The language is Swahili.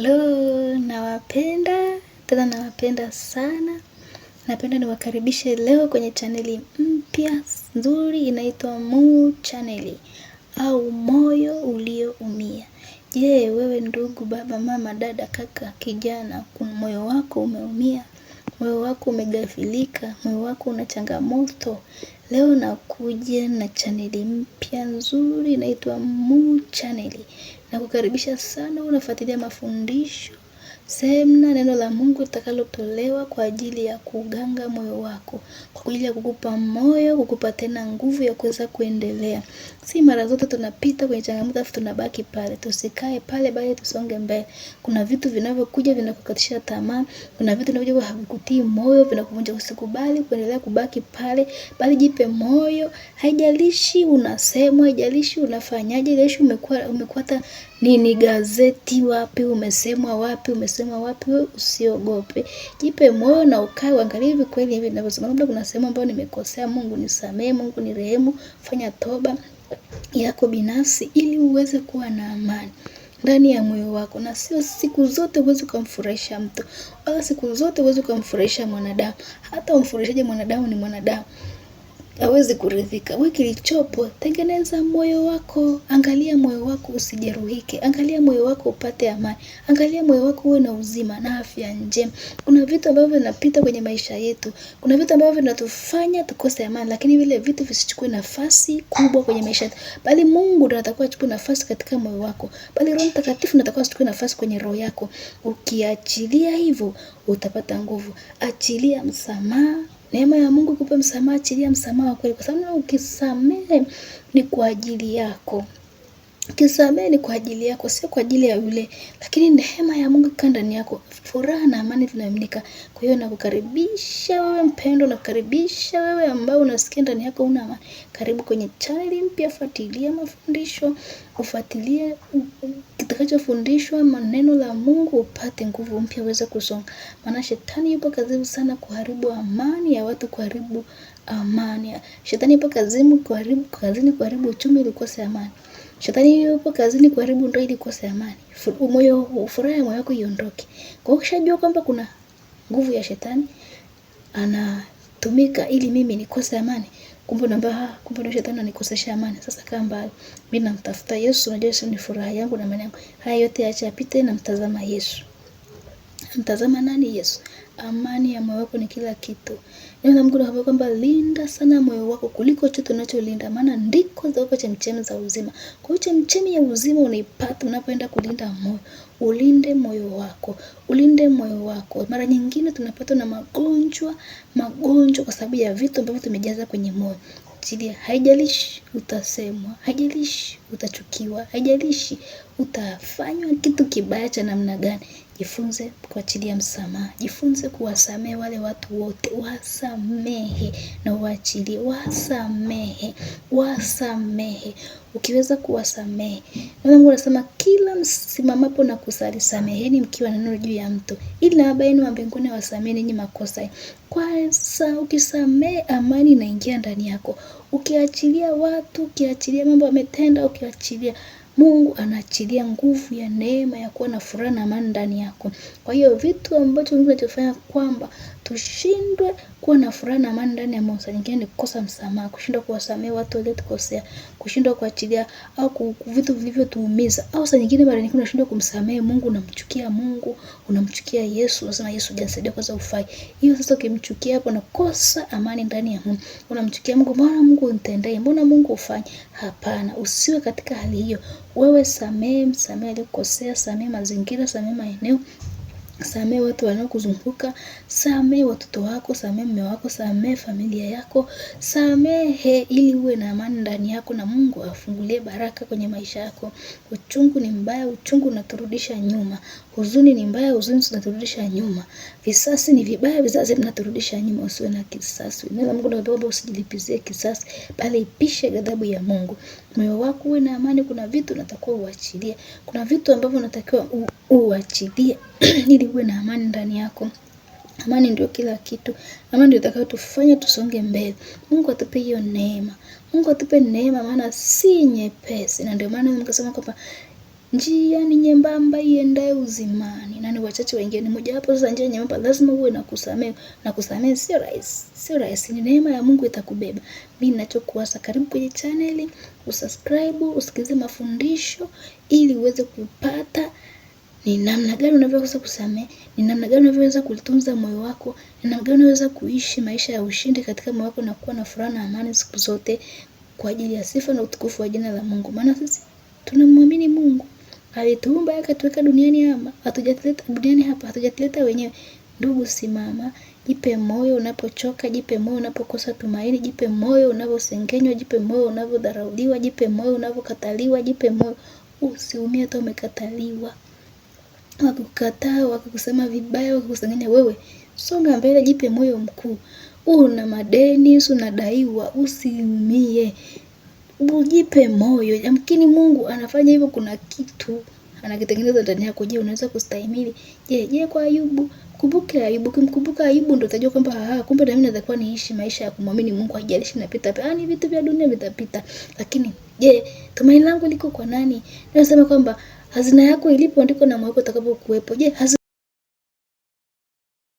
Hello, nawapenda tena, nawapenda sana. Napenda niwakaribishe leo kwenye chaneli mpya nzuri inaitwa Mu Channel au Moyo Ulioumia. Je, wewe ndugu, baba, mama, dada, kaka, kijana, kuna moyo wako umeumia? Moyo wako umegafilika? Moyo wako una changamoto? Leo nakuja na chaneli mpya nzuri inaitwa Mu Channel. Nakukaribisha sana, unafuatilia mafundisho, semina, neno la Mungu litakalotolewa kwa ajili ya kuganga moyo wako, kwa ajili ya kukupa moyo, kukupa tena nguvu ya kuweza kuendelea. Si mara zote tunapita kwenye changamoto afu tunabaki pale. Tusikae pale bali tusonge mbele. Kuna vitu vinavyokuja vinakukatisha tamaa, kuna vitu vinavyokuja havikutii moyo, vinakuvunja. Usikubali kuendelea kubaki pale, bali jipe moyo. Haijalishi unasemwa, haijalishi unafanyaje, haijalishi umekuwa hata nini gazeti wapi, umesemwa wapi, umesemwa wapi, wewe usiogope. Jipe moyo na ukae uangalie hivi kweli hivi ninavyosema. Labda kuna sehemu ambayo nimekosea, Mungu nisamee, Mungu nirehemu, fanya toba yako binafsi ili uweze kuwa na amani ndani ya moyo wako. Na sio siku zote huwezi kumfurahisha mtu, wala siku zote huwezi kumfurahisha mwanadamu. Hata umfurahishaje mwanadamu, ni mwanadamu, hawezi kuridhika. Wewe kilichopo, tengeneza moyo wako, angalia moyo wako usijeruhike, angalia moyo wako upate amani, angalia moyo wako uwe na uzima na afya njema. Kuna vitu ambavyo vinapita kwenye maisha yetu, kuna vitu ambavyo vinatufanya tukose amani, lakini vile vitu visichukue nafasi kubwa kwenye maisha yetu, bali Mungu ndiye atakuwa achukue nafasi katika moyo wako, bali Roho Mtakatifu ndiye atakuwa achukue nafasi kwenye roho yako. Ukiachilia hivyo, utapata nguvu. Achilia msamaha. Neema ya Mungu ikupe msamaha, achilia msamaha wa kweli, kwa sababu ukisamehe ni kwa ajili yako. Ukisamehe ni kwa ajili yako, sio kwa ajili ya yule. Lakini neema ya Mungu ikikaa ndani yako, furaha na amani vinamiminika. Kwa hiyo nakukaribisha wewe mpendwa, nakukaribisha wewe ambao unasikia ndani yako una amani. Karibu kwenye channel mpya, fuatilia mafundisho, ufuatilie kitakachofundishwa, maneno la Mungu, upate nguvu mpya uweze kusonga. Maana shetani yupo kazini sana kuharibu amani ya watu, kuharibu amani. Shetani yupo kazini kuharibu, kazini kuharibu uchumi ili ukose amani. Shetani yupo kazini kuharibu ndoa ili ukose amani. Moyo, furaha ya moyo wako iondoke. Kwa hiyo ukishajua kwamba kuna nguvu ya shetani anatumika ili mimi nikose amani, kumbe unaambia, kumbe ndio shetani ananikosesha amani. Sasa kaa mbali, mimi namtafuta Yesu, najua Yesu ni furaha yangu na amani yangu. Haya yote acha yapite, namtazama Yesu. Mtazama nani? Yesu. Amani ya moyo wako ni kila kitu. Neno la Mungu linakwambia kwamba linda sana moyo wako kuliko chochote unacholinda, maana ndiko zilipo chemchemi za uzima. Kwa hiyo chemchemi ya uzima unaipata unapoenda kulinda moyo. Ulinde moyo wako, ulinde moyo wako. Mara nyingine tunapatwa na magonjwa, magonjwa kwa sababu ya vitu ambavyo tumejaza kwenye moyo. Achilia, haijalishi utasemwa, haijalishi utachukiwa, haijalishi utafanywa kitu kibaya cha namna gani. Jifunze kuachilia msamaha, jifunze kuwasamehe wale watu wote, wasamehe na uachilie, wasamehe, wasamehe. Ukiweza kuwasamehe, na Mungu anasema kila msimamapo na kusali, sameheni mkiwa na neno juu ya mtu, ili na Baba yenu wa mbinguni awasamehe ninyi makosa. Kwanza ukisamehe, amani inaingia ndani yako. Ukiachilia watu, ukiachilia mambo wametenda, ukiachilia, Mungu anaachilia nguvu ya neema ya kuwa na furaha na amani ndani yako. Kwa hiyo vitu ambacho Mungu anachofanya kwamba tushindwe kuwa na furaha na amani ndani ya moyo, saa nyingine ni kukosa msamaha, kushindwa kuwasamehe watu waliotukosea, kushindwa kuachilia au vitu vilivyotuumiza, au saa nyingine mara nyingine unashindwa kumsamehe Mungu, unamchukia Mungu, unamchukia Yesu, unasema Yesu hujanisaidia kwanza ufai. Hiyo sasa ukimchukia hapo unakosa amani ndani ya Mungu. Unamchukia Mungu, mbona Mungu unitendee? Mbona Mungu ufanye? Hapana, usiwe katika hali hiyo. Wewe samehe, msamehe aliyekukosea, samehe mazingira, samehe maeneo, samehe watu wanaokuzunguka, samehe watoto wako, samehe mume wako, samehe familia yako, samehe ili uwe na amani ndani yako na Mungu afungulie baraka kwenye maisha yako. Uchungu ni mbaya, uchungu unaturudisha nyuma. Huzuni ni mbaya, huzuni zinaturudisha nyuma. Visasi ni vibaya, visasi vinaturudisha nyuma. Usiwe na kisasi. Neno la Mungu linatuomba usijilipizie kisasi, bali ipishe ghadhabu ya Mungu. Moyo wako uwe na amani. Kuna vitu unatakiwa uachilie, kuna vitu ambavyo unatakiwa uachilie ili uwe na amani ndani yako. Amani ndio kila kitu. Amani ndio itakayotufanya tusonge mbele. Mungu atupe hiyo neema. Mungu atupe neema, maana si nyepesi. Na ndio maana nikasema kwamba Njia ni nyembamba iendayo uzimani, na ni wachache waingia. Ni moja wapo. Sasa njia nyembamba lazima uwe na kusamehe, na kusamehe sio rahisi, sio rahisi. Ni neema ya Mungu itakubeba. Mimi ninachokuasa, karibu kwenye chaneli, usubscribe, usikilize mafundisho ili uweze kupata ni namna gani unavyoweza kusamehe, ni namna gani unavyoweza kulitunza moyo wako, ni namna gani unaweza kuishi maisha ya ushindi katika moyo wako na kuwa na furaha na amani siku zote kwa ajili ya sifa na utukufu wa jina la Mungu. Maana sisi tunamwamini Mungu. Alituumba akatuweka duniani hapa, hatujatuleta duniani hapa, hatujatuleta wenyewe. Ndugu, simama, jipe moyo unapochoka, jipe moyo unapokosa tumaini, jipe moyo unaposengenywa, jipe moyo unapodharauliwa, jipe moyo unapokataliwa, jipe moyo. Usiumie hata umekataliwa, wakukataa, wakikusema vibaya, wakikusengenya wewe, songa mbele, jipe moyo mkuu. Una madeni, unadaiwa, usiumie, ujipe moyo. Yamkini Mungu anafanya hivyo, kuna kitu anakitengeneza ndani yako. Je, unaweza kustahimili? Je, kwa Ayubu, kumbuke Ayubu. Ukimkumbuka Ayubu ndio utajua kwamba kumbe na mimi natakiwa niishi maisha ya kumwamini Mungu, haijalishi napita wapi. Ni vitu vya dunia vitapita, lakini je, tumaini langu liko kwa nani? Nasema kwamba hazina yako ilipo ndiko na moyo wako utakapokuwepo. Je, hazina